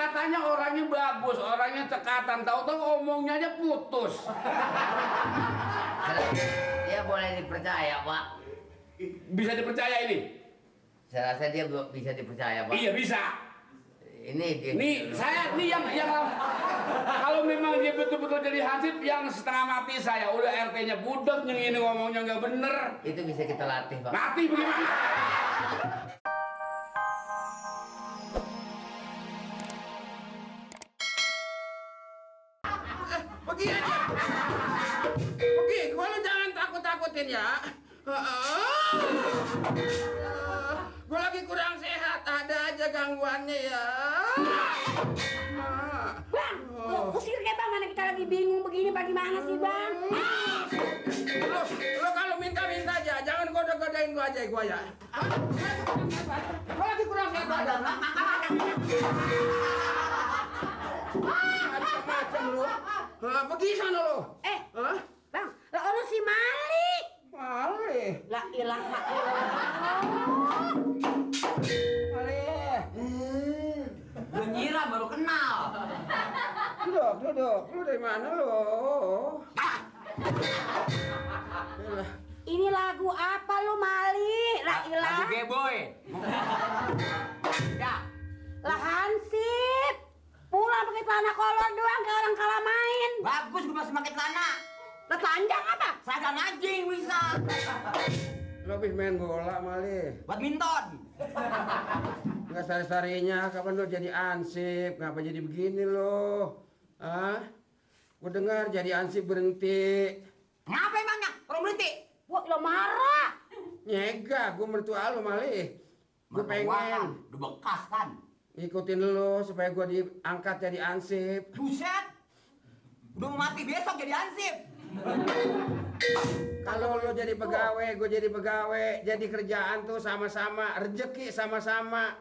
katanya orangnya bagus, orangnya cekatan, tahu-tahu omongnya aja putus. Dia boleh dipercaya, Pak. Bisa dipercaya ini? Saya rasa dia bisa dipercaya, Pak. Iya bisa. Ini Saya yang kalau memang dia betul-betul jadi hansip yang setengah mati saya udah RT-nya budak yang ini ngomongnya nggak bener. itu bisa kita latih, Pak. Latih bagaimana? Pergi aja. Pergi, gua lu jangan takut-takutin ya. Gua lagi kurang sehat, ada aja gangguannya ya. Bang, lo usir kayak bang, mana kita lagi bingung begini bagaimana sih bang? Lu kalau minta-minta aja, jangan goda-godain gua ya. Gua lagi kurang sehat ada. Macam-macam lu. Pergi sana lu. Bang, lo orang si Malik. Malik. La ilaha illallah. Malik. Gue nyiram baru kenal. Duduk. Lu dari mana lu? Ini lagu apa lu Malik? La ilaha. Lagu Geboy. Ya. Lah Hansip. Pulang pakai celana kolor doang kayak orang kalah main. Bagus gue masih pakai celana. Lah telanjang apa? Seragam anjing bisa. Lu habis main bola Malik. Badminton. Nggak sari-sarinya, kapan lo jadi ansip? Ngapa jadi begini lo? Gue dengar jadi ansip berhenti. Ngapa emangnya? Orang berhenti. Wah, lo marah. Nyega, gue mertua lo Malik. Gue pengen Udah bekas kan. ngikutin lo supaya gue diangkat jadi ansip. Buset. Udah mau mati besok jadi ansip. Kalau lo jadi pegawai, gue jadi pegawai. Jadi kerjaan tuh sama-sama, rezeki sama-sama.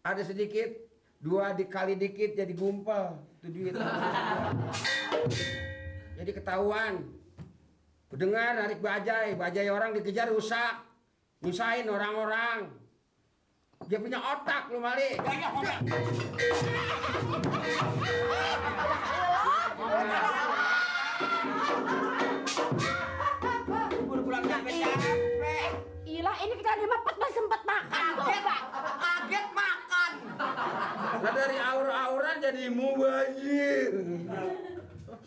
Ada sedikit, 2 dikali dikit jadi gumpal. Itu duit. Jadi ketahuan. Gue dengar narik bajai orang dikejar rusak. Nyusahin orang-orang. Dia punya otak lu Malik. Udah pulang capek. Ilah, ini kita lagi mepet masih sempat makan. Kaget makan. Nah, dari aur-auran jadi mubazir.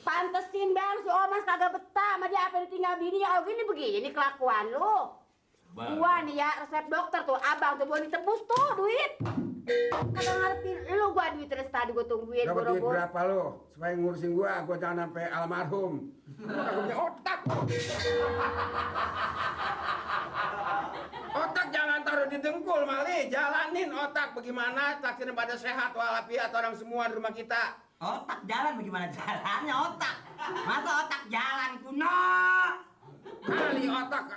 Pantesin bang, si Omas kagak betah sama dia apa ditinggal bini ya. Gini begini kelakuan lu. Gua nih ya resep dokter tuh, abang tuh boleh ditebus tuh duit. Kagak ngarepin lu gua duit terus tadi gua tungguin Dapat duit boro-boro. berapa lo? Supaya ngurusin gua jangan sampai almarhum. Gua kagak punya otak. Otak jangan taruh di dengkul Mali, jalanin otak bagaimana taksirin pada sehat walafiat orang semua di rumah kita. Otak jalan bagaimana jalannya otak? Masa otak jalan kuno? Kali otak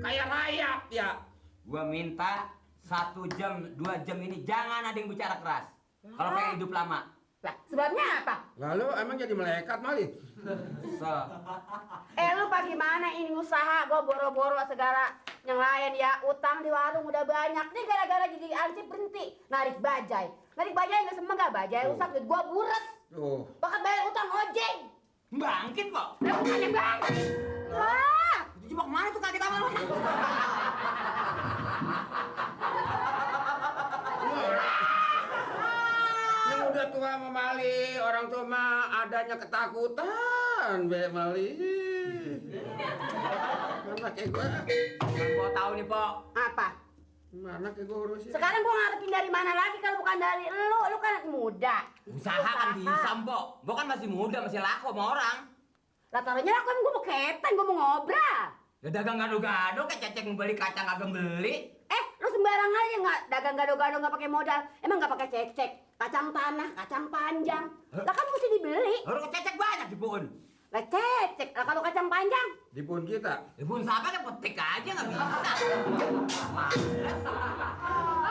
kayak rayap ya. Gua minta 1 jam, 2 jam ini jangan ada yang bicara keras. Kalau pengen hidup lama. Lah, sebabnya apa? Lalu emang jadi malaikat Mali? Lu bagaimana ini usaha gua boro-boro segala yang lain ya, utang di warung udah banyak nih gara-gara jadi ansip berhenti narik bajai nggak semegah bajai rusak duit gua bures Tuh. bakat bayar utang ojek Bangkit kok. lah bukannya bang wah Itu coba kemana tuh kaget apa? Yang udah tua sama Mali, orang tua mah adanya ketakutan be Mali. Mana kayak gua? Gua tahu nih, Pok. apa Mana kayak gua urusin? sekarang gua ngarepin dari mana lagi kalau bukan dari lu kan anak muda Usaha kan bisa, Pok. Gua kan masih muda, masih laku sama orang. lah taruhnya aku gua mau keteng gua mau ngobrol Ya dagang gado-gado kayak cecek mau beli kacang kagak beli. lu sembarang aja nggak dagang gado-gado nggak pakai modal emang nggak pakai cek kacang tanah kacang panjang lah kan mesti dibeli Orang cecek banyak di pohon. lah cek lah kalau kacang panjang Di pun kita. Ya bun siapa kan petik aja nggak bisa.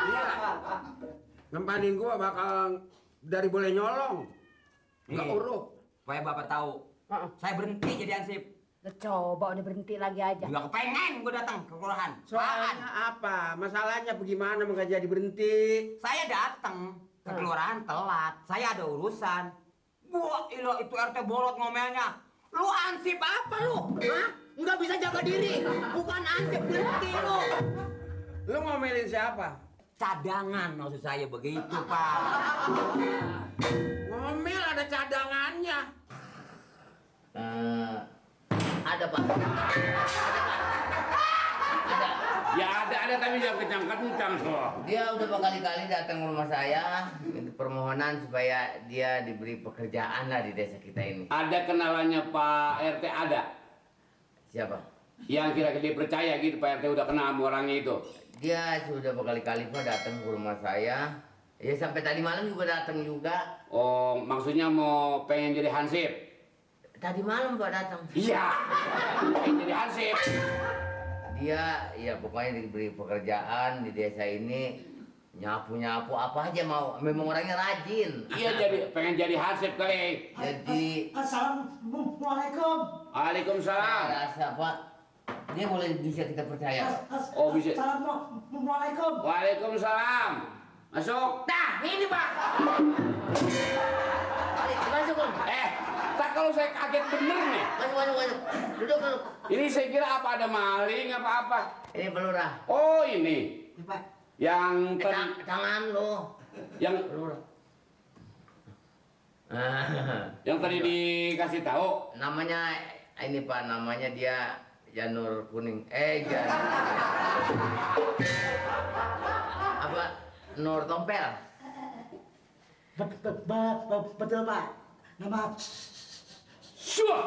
Iya. Nempanin gua bakal dari boleh nyolong. Enggak Nih, uruk. supaya Bapak tahu. Saya berhenti jadi ansip. Lah coba udah berhenti lagi aja. Juga kepengen gue datang ke kelurahan. Soalnya apa? Masalahnya bagaimana enggak jadi berhenti? Saya datang. ke kelurahan telat. Saya ada urusan. Wah, itu RT bolot ngomelnya. Lu ansip apa lu? Hah? Nggak bisa jaga diri. Bukan ansip, berhenti lu. Lu ngomelin siapa? Cadangan maksud saya begitu, Pak. Ngomel ada cadangannya. Ada Pak. Ada. Ya ada tapi jangan kencang-kencang loh. Dia udah berkali-kali datang ke rumah saya minta permohonan supaya dia diberi pekerjaan lah di desa kita ini. Ada kenalannya Pak RT ada? Siapa? Yang kira-kira dia percaya gitu Pak RT udah kenal sama orangnya itu? Dia sudah berkali-kali Pak datang ke rumah saya. Ya sampai tadi malam juga datang juga. Oh, maksudnya mau pengen jadi hansip? Tadi malam Pak datang. Iya, pengen jadi hansip. Dia ya pokoknya diberi pekerjaan di desa ini, nyapu-nyapu apa aja mau. Memang orangnya rajin. Iya, pengen jadi hansip kali. Jadi Assalamualaikum. Waalaikumsalam. saya rasa Pak, dia boleh bisa kita percaya. Oh, bisa. Assalamualaikum. Waalaikumsalam. Masuk. Nah, ini Pak. Masuk, Om. Tak kalau saya kaget bener nih. Masuk. Duduk. Ini saya kira apa ada maling apa-apa. Ini pelurah. Oh, ini. Ya, Pak. Yang tadi Tangan lo. yang Pelurah. yang tadi dikasih tahu. Namanya ini Pak, namanya dia Janur Kuning. Apa? Nur Tompel. Betul Pak. Nama Syuh.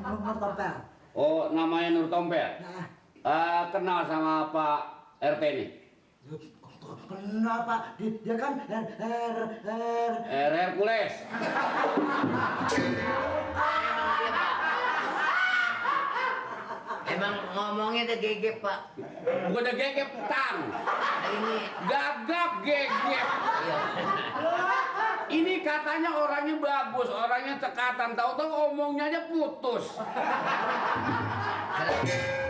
Nur Tompel. Oh, namanya Nur Tompel. Nah, Kenal sama Pak RT ini. kenapa? Dia kan Hercules. Emang ngomongnya udah gegep Pak. Bukan ada gegep tang. Ini. Gagap gegep. Iya. Ini katanya orangnya bagus, orangnya cekatan. Tahu-tahu omongnya aja putus.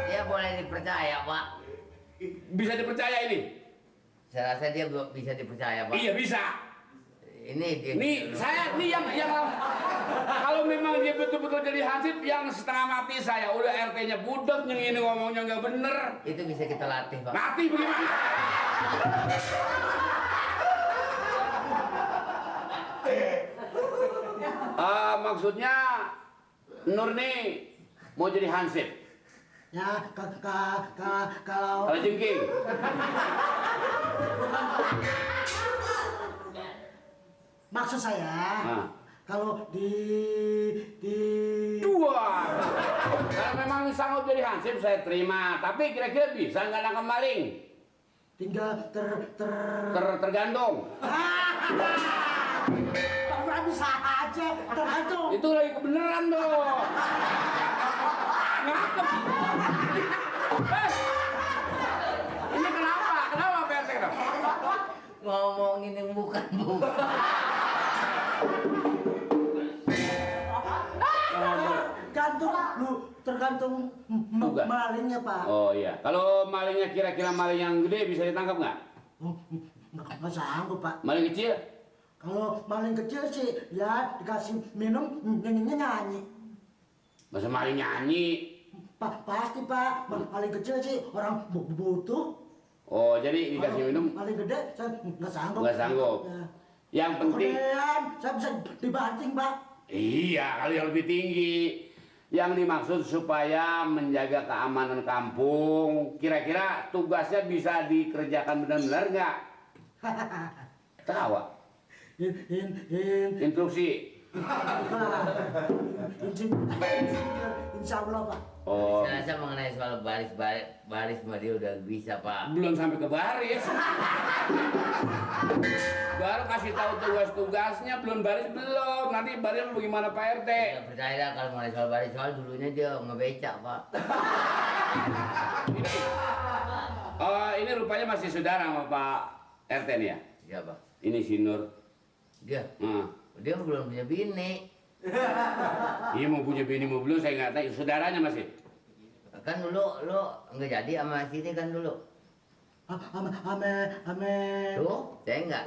Dia boleh dipercaya Pak. Bisa dipercaya ini? Saya rasa dia bisa dipercaya Pak. Iya bisa. Ini dia. Ini yang kalau memang dia betul-betul jadi hansip yang setengah mati saya udah RT-nya budek yang ini ngomongnya nggak bener. Itu bisa kita latih Pak. Mati bagaimana? Maksudnya Nur nih mau jadi hansip. ya kalau Kalau jengking. maksud saya Nah. kalau di Dua. Kalau memang sanggup jadi hansip saya terima. Tapi kira-kira bisa nggak nangkep maling? tinggal Tergantung. Pak bisa aja tergantung. Itu lagi kebenaran dong. Ngakep. Ini kenapa? Kenapa Pak RT? Ngomongin yang bukan. Tergantung Juga. malingnya Pak. Oh iya. Kalau malingnya kira-kira maling yang gede bisa ditangkap nggak? Nggak sanggup Pak. Maling kecil? Kalau maling kecil sih ya dikasih minum nyanyi. Masa maling nyanyi? Pasti Pak, maling kecil sih orang butuh. Oh jadi dikasih minum? Maling gede saya nggak sanggup. Nggak sanggup. Ya. Yang penting. Kemudian saya bisa dibanting Pak. Iya, kalau yang lebih tinggi. Yang dimaksud supaya menjaga keamanan kampung. Kira-kira tugasnya bisa dikerjakan benar-benar nggak? Tawa. Instruksi. Insya Allah Pak. Oh, Saya rasa mengenai soal baris mah dia udah bisa Pak. belum sampai ke baris. Baru kasih tahu tugas-tugasnya, belum baris belum. Nanti baris bagaimana Pak RT? Tidak percaya dah kalau mengenai soal baris, soal dulunya dia ngebecak Pak. Ini rupanya masih saudara sama Pak RT nih ya? Siapa? Ini si Nur. Dia. Nah. Dia belum punya bini. Iya mau punya bini mau belum saya nggak tahu. Saudaranya masih. Kan dulu lo nggak jadi sama sini kan dulu. ame. Tuh, saya enggak.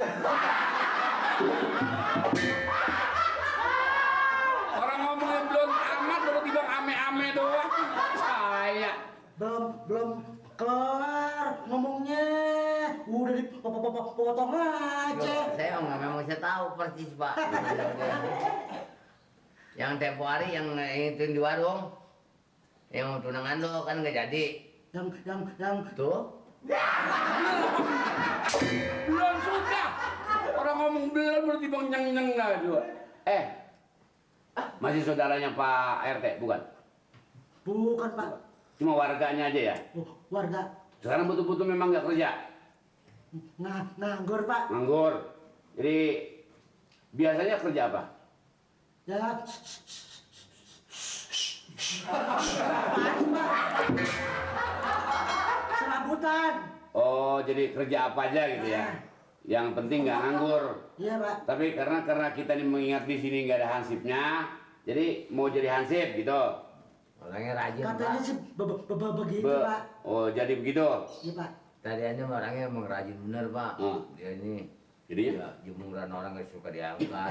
Orang ngomongnya belum amat baru tiba ame-ame doang. Saya. Belum kelar ngomongnya. Udah dipotong aja. Saya enggak memang saya tahu persis, Pak. Yang tempo hari yang itu di warung. Yang tunangan lo kan nggak jadi. Yang Tuh. Belum sudah. Orang ngomong belum baru tiba nyeng-nyeng lah juga. Masih saudaranya Pak RT bukan? bukan Pak. Cuma warganya aja ya? Warga Sekarang betul-betul memang nggak kerja? nganggur Pak. Nganggur. Jadi biasanya kerja apa? Ya. Serabutan. Oh, jadi kerja apa aja gitu ya? Yang penting nggak nganggur. Iya Pak. Tapi karena kita ini mengingat di sini nggak ada hansipnya, jadi mau jadi hansip gitu. Orangnya rajin, Katanya Pak. sih begitu Pak. Oh, jadi begitu. Iya Pak. Tadiannya orangnya emang rajin bener, Pak. Dia ini Jadinya? ya, jemuran orang nggak suka diangkat.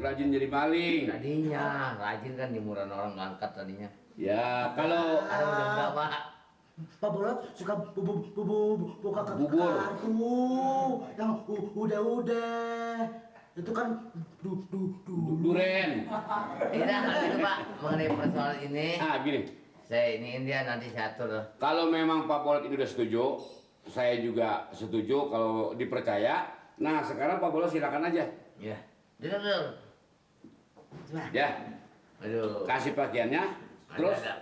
Rajin jadi maling. Tadinya rajin kan jemuran orang ngangkat tadinya. Ya, kalau Sekarang udah enggak, Pak. Pak Bolot suka buka Bubur. kartu yang udah itu kan duren. Tidak, kalau gitu, Pak. Mengenai persoalan ini, Gini. saya iniin dia nanti saya atur. Kalau memang Pak Bolot ini udah setuju, saya juga setuju kalau dipercaya. Nah, sekarang Pak Bolot silakan aja. Ya. Duduk. Ya, Aduh. kasih pakaiannya. Terus Ada.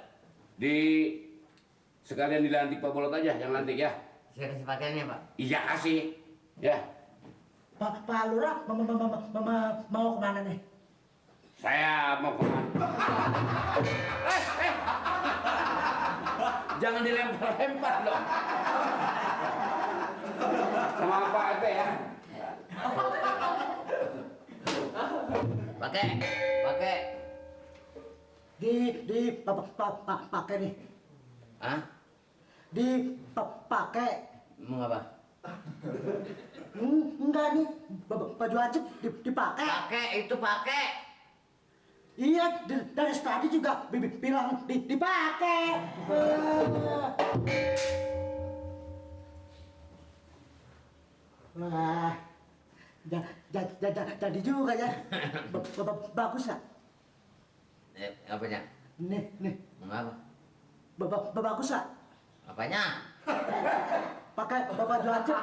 sekalian dilantik Pak Bolot aja, yang lantik ya. Saya kasih pakaiannya, Pak. Iya kasih. Ya, Pak Lurah mau kemana nih? saya mau kemana? Jangan dilempar-lempar dong. Sama Pak RT ya. Pakai. Pakai nih. Hah? Pakai. Mau apa? Enggak nih. Baju aja dipakai. Pakai, itu pakai. Iya, dari tadi juga bilang dipakai. Wah, jadi juga ya. Bagus ya. Apanya? Nih, Mau apa? bagus ya. Apanya? Pakai baju aja,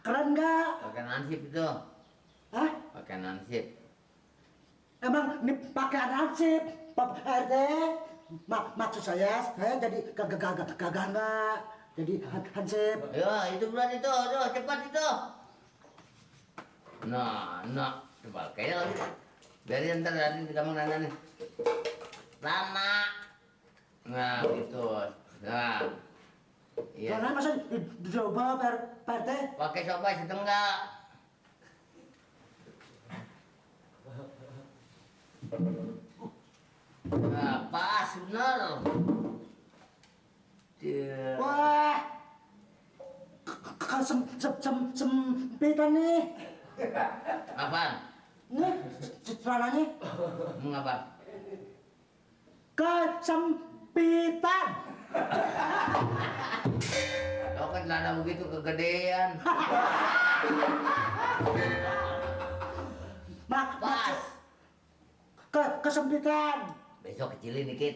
keren nggak? Pakai nansip itu. Hah? Pakai nansip. Emang ini pakai ansip, Pak RT? Maksud saya jadi gagah nggak? Jadi hansip. Ya, itu berat itu. Tuh, cepat itu. Nah, coba kayaknya lagi. Biarin ntar nanti di kamar Nana nih. Nana. Nah, gitu. Nah. Iya. Karena masa dicoba Pak RT? Pakai sopa setengah. Nah, pas bener. Dia. Wah, sempitan nih. Apaan? Nih, celananya Mau apa? kesempitan. Kau kan celana begitu kegedean. Pas. Kesempitan. Besok kecilin dikit.